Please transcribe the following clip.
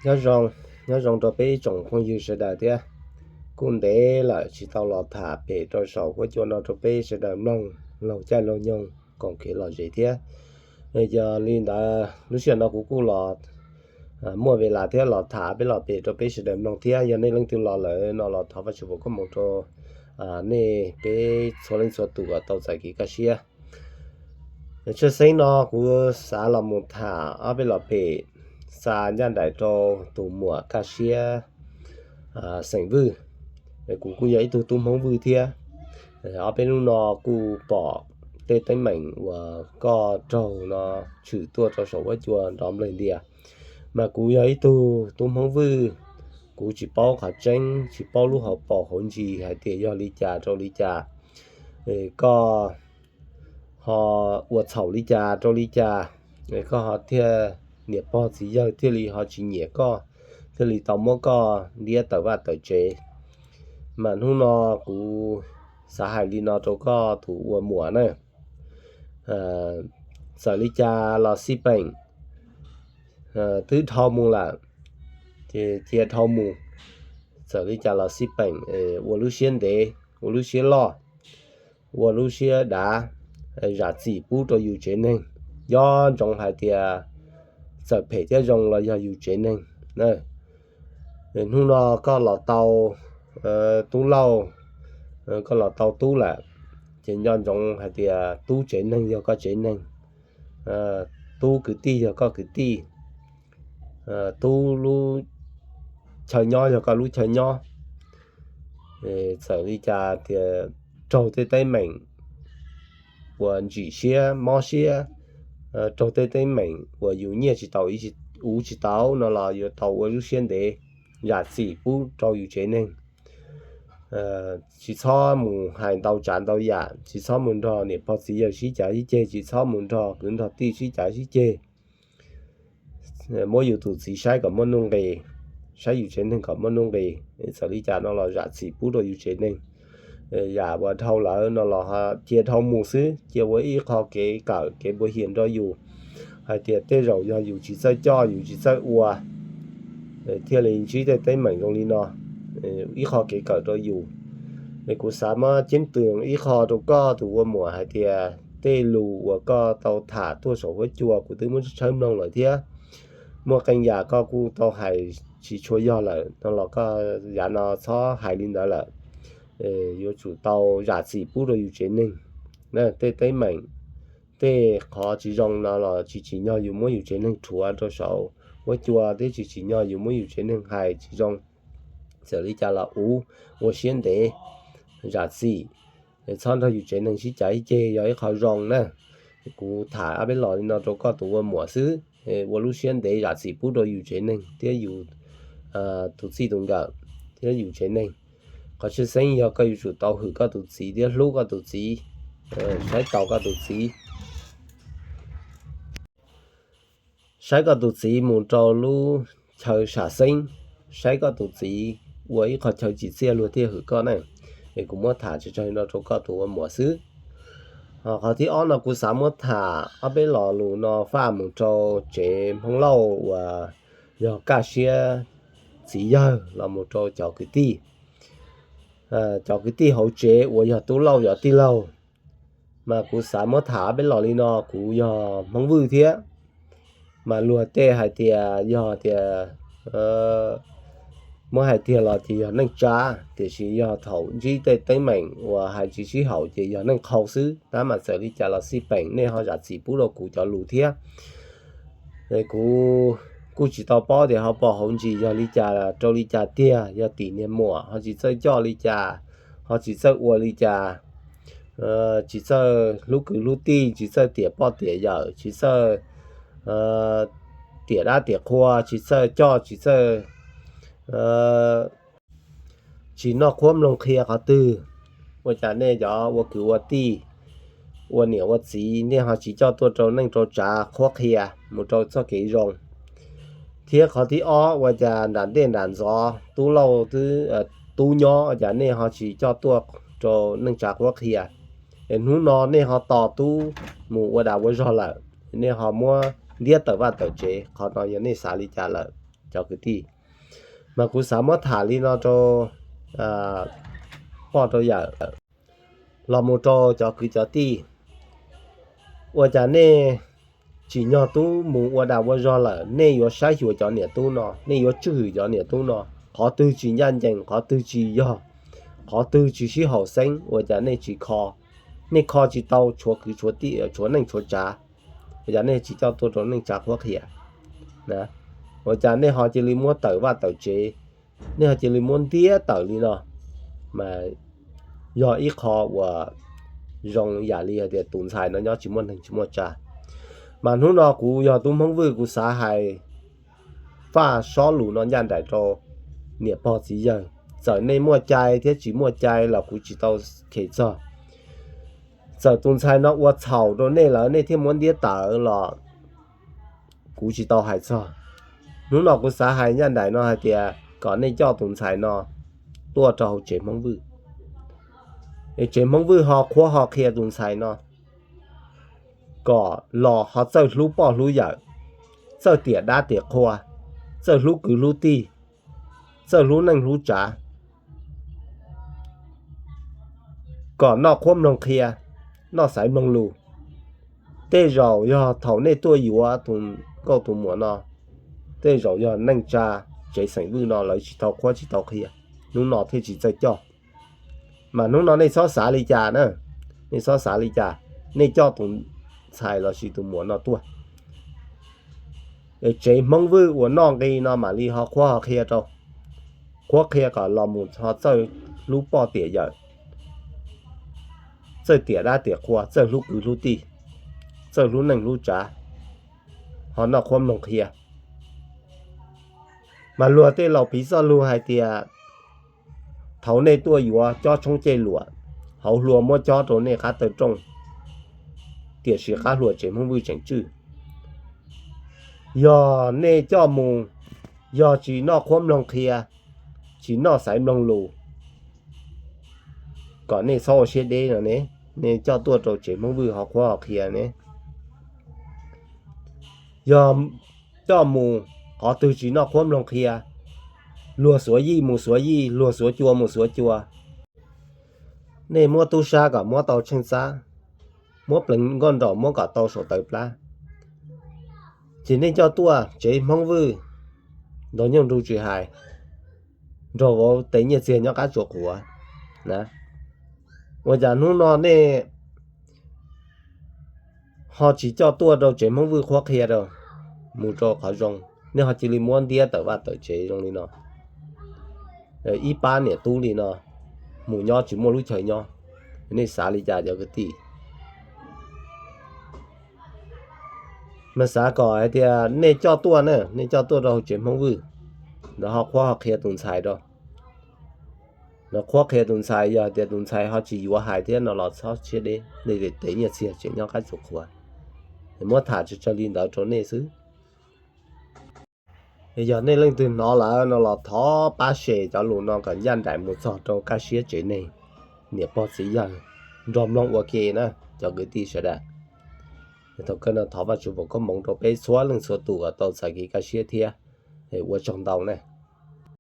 Nyob zoo, nyob zoo rau peb ib tsoom phooj ywg sawv daws thiab. Kuj ntev lawm tsis tau los tham pem rau saum huab cua no rau peb sawv daws mloog laug caij laug nyoog koom kev lom zem thiab. Yog li ntawd lub sij hawm no kuv kuj los muaj ves las thiab los tham peb los pem rau peb sawv daws mloog thiab. Yog nej leej twg los lawm no los thov Vajtswv foom koob hmoov rau nej peb txhua leej txhua tus kom tau txais kev kaj siab. Tshwj xeeb no kuv xav los mus tham ob peb lo pem xa ncaj nraim rau tus muam Kaj Siab xeem Vwj. Kuv kuj yog ib tug tub Hmoob Vwj thiab. Ob peb hnub no kuj pom tej teeb meem uas koj raug no tshwm tuaj rau saum huab cua nrov npleg ntias, mas kuv yog ib tug tub Hmoob Vwj, kuv tsis paub qhov tseeb, tsis paub lub hauv paus hauv ntsis hais tias yog li cas rau li cas, koj ho ua txhaum li cas rau li cas, koj ho thiaj, niam pog txiv yawg thiaj li ho tsis nyiam koj, thiaj li tau muab koj ntiab tawm vaj tawm tsev. Mas hnub no kuv xav hais li no rau koj tus ua muam na, txawm li cas los xij peem, twb dhau mus lawm, ces cia dhau mus. Txawm li cas los xij peem, ua lub siab ntev, ua lub siab loj, ua lub siab dav, zam txim pub rau yus tsev neeg. Nco ntsoov hais tias txawm phem thiab zoo los yog yus tsev neeg. Hnub no koj los tau tub lauj, koj los tau tub lawm, ces nco ntsoov hais tias tub tsev neeg yog koj tsev neeg, tub kwv tij yog koj kwv tij, tub lub chaw nyob yog koj lub chaw nyob. Txawm li cas tias raug tej teeb meem uas ntsim siab mob siab, raug tej teeb meem uas yus nyiaj tsis tau, uv tsis tau no los yuav tau ua lub siab ntev, zam txim pub rau yus tsev neeg. Tsis txhob mus hais ntau tsav ntau yam, tsis txhob mus nrog niam pog txiv yawg sib cav sib ceg, tsis txhob mus nrog kwv nrog tij sib cav sib ceg. Muab yus tus txiv saib kom muaj nuj nqis, saib yus tsev neeg kom muaj nuj nqis. Txawm li cas no los zam txim pub rau yus tsev neeg. Yam uas dhau lawm no los cia dhau mus xwb, cia ua ib qho kev kawm kev npau hiam nrog yus, hais tias tej zaum yog yus tsis txawj coj yus tsis txawj ua, thiaj li ntsib tej teeb meem zoo li no. Ib qho kev kawm rau yus. Kuv xav muab ceeb toom ib qho rau koj tus ua muam hais tias tej lus uas koj tau tham tuaj saum huab cua kuv twb muab tshawb mloog lawm thiab. Muaj qee yam koj kuj tau hais tsis tshua yog lawm no los koj yav no txhob hais li ntawd lawm. Yuav tsum tau zam txim pub rau yus tsev neeg. Tej teeb meem, tej qhov tsis zoo no los tsis tsim nyog yus muab yus tsev neeg rhuav rau saum huab cua thiab tsis tsim nyog yus muab yus tsev neeg hais tsis zoo. Txawm li cas los uv, ua siab ntev, zam txim, txhob nrog yus tsev neeg sib cav sib ceg yog ib qho zoo na. Kuv tham ob peb los li no rau koj tus ua muam xwb, ua lub siab ntev zam txim pub rau yus tsev neeg thiab yus tus txij tus nkawm thiab yus tsev neeg. Qhov tshwj xeeb yog koj yuav tsum tau hwm koj tus txiv thiab hlub koj tus txiv, saib taus koj tus txiv. Saib koj tus txiv mus rau lub chaw sam xeeb, saib koj tus txiv ua ib qho chaw tsim txiaj luag thiaj hwm koj na. Es kuv muab tham tsawg tsawg no rau koj tus ua muam xwb. Qhov thib ob no kuv xav muab tham ob peb lo lus no faj mus rau tsev Hmoob Lauj uas yog Kaj Siab txiv yawg los mus rau cov kwv tij, cov kwv tij hauv tsev uas yog tub lauj yog tij laug. Mas kuv xav muab tham ob peb lo li no, kuv yog Hmoob Vwj thiab, mas luag tej hais tias yog tias muab hais tiag los ces yog neej tsa, tiam sis yog thaum ntsib tej teeb meem uas hais tsis sib haum ces yog neej qhau xwb. Tab mas txawm li cas los xij peem nej ho zam txim pub rau kuv cov lus thiab. Kuv kuj tsis tau paub tias ho pom hauv ntsis yog li cas rau li cas tiag, yog tim niag muam ho tsis txawj coj li cas, ho tsis txawj ua li cas, tsis txawj hlub kwv hlub tij, tsis txawj tiam poj tiam yawm, tsis txawj tiam dab tiam qhua, tsis txawj coj, tsis txawj, tsis noj qhuab mloog qhia qhov twg. Ua cas nej cov ua kwv ua tij, ua niam ua txiv, nej ho tsis coj tuaj rau neej rau tsav qhuab qhia mus rau txoj kev zoo? Thiab qhov thib ob, ua cas nram ntej nram ntxov tub lauj tub nyob, ua cas nej ho tsis coj tuaj rau neej tsa qhuab qhia? Es hnub no nej ho tos tub mus ua dag ua zog lawm, nej ho muab ntiab tawm vaj tawm tsev, qhov no yog nej xav li cas lawm? cov kwv tij. Mas kuv xav muab tham li no rau poj rau yawm los mus rau cov kwv cov tij, ua cas nej tsim nyog tub mus ua dag ua zog lawm, nej yuav saib xyuas cov niam tub no, nej yuav tswj hwm cov niam tub no, qhov twg tsis ncaj ncees, qhov twg tsis yog, qhov twg tsis sib haum xeeb, ua cas nej tsis kho, nej kho tsis tau tshuav kwv tshuav tij, tshuav neej tshuav tsav, ua cas nej tsis coj tuaj rau neej tsa qhuab qhia? Ua cas nej ho cia li muab tawm vaj tawm tsev, nej ho cia li muab ntiab tawm li no? Mas yog ib qho uas zoo yam li hais tias tus ntxhais no nyob tsis muaj neeg tsis muaj tsav. Mas hnub no kuv yog tub Hmoob Vwj, kuv xav hais faj sob lus no ncaj nraim rau niam pog txiv yawg. Txawm nej muaj cai thiab tsis muaj cai los kuv tsis tau khem txog. Txawm tus ntxhais no ua txhaum rau nej lawm nej thiaj muab ntiab tawm los kuv tsis tau hais txog. Hnub no kuv xav hais ncaj nraim no hais tias kom nej coj tus ntxhais no tuaj rau hauv tsev Hmoob Vwj, es tsev Hmoob Vwj ho qhuab ho qhia tus ntxhais no, kom los ho txawj hlub poj hlub yawm, txawj tiam dab tiam qhua, txawj hlub kwv hlub tij, txawj hlub neej hlub tsav, kom noj qhuab mloog qhia, noj xaiv mloog lus. Tej zaum yog thaum nej tuaj yuav tus nkauj tus muam no, tej zaum yog neej tsa tsev xeem Vwj no lawv tsis tau qhuab tsis tau qhia, hnub no thiaj tsis txawj coj. Mas hnub no nej txhob xav li cas na, nej txhob xav li cas, nej coj tus ntxhais lossis tus muam no tuaj, es tsev Hmoob Vwj uas noj nqi no mam li ho qhuab ho qhia rau, qhuab qhia kom los mus ho txawj hlub poj tiam yawm, txawj tiam dab tiam qhua, txawj hlub kwv hlub tij, txawj hlub neej hlub tsav, ho noj qhuab mloog qhia. Mas luag tej laus piv txoj lus hais tias, thaum nej tuaj yuav cob tshoob cej luam, hauv hlua muab cob rau nej qab taw rooj, tiam sis qab hlua tsev Hmoob Vwj tseem tswj. Yog nej coj mus, yog tsis noj qhuab mloog qhia, tsis noj xaiv mloog lus, kom nej txhob ua siab deb no ne, nej coj tuaj rau tsev Hmoob Vwj ho qhuab ho qhia ne. Yog coj mus qhov twg tsis noj qhuab mloog qhia, luag xuav yij mus xuav yij, luag xuav cua mus xuav cua, nej muab tub sab kom muab tau tsheej txab, muab pleev nkauj nraum muab kom tau saum tawv plab. Ces nej coj tuaj tsev Hmoob Vwj, nrog nyooj nrug tsis hais, nrog vauv tes nyiaj txiag nyob qab tsuas qhuav na. Ua cas hnub no nej ho tsis coj tuaj rau tsev Hmoob Vwj qhuab qhia rau, mus rau qhov zoo, nej ho cia li muab ntiab tawm vaj tawm tsev zoo li no, ib pab niam tub li no, mus nyob tsis muaj lub chaw nyob. Nej xav li cas cov kwv tij? Mas xav kom hais tias nej coj tuaj na, nej coj tuaj rau hauv tsev Hmoob Vwj, ntawd ho qhuab ho qhia tus ntxhais rau. Los qhuab qhia tus ntxhais, yog tias tus ntxhais ho tsis yuav hais thiab no los txhob siab deb, nej tes nyiaj txiag tseem nyob qab tsuas qhuav. Muab tham tsawg tsawg li ntawd rau nej xwb. Yog nej leej twg hnov lawm no los thov pab share cov lus no kom ncaj nraim mus txog rau kaj siab tsev neeg, niam pog txiv yawg, nrog mloog ua ke na cov kwv tij sawv daws. Thaum kawg no thov Vajtswv foom koob hmoov rau peb txhua leej txhua tus uas tau txais kev kaj siab thiab, ua tsaug ntau na.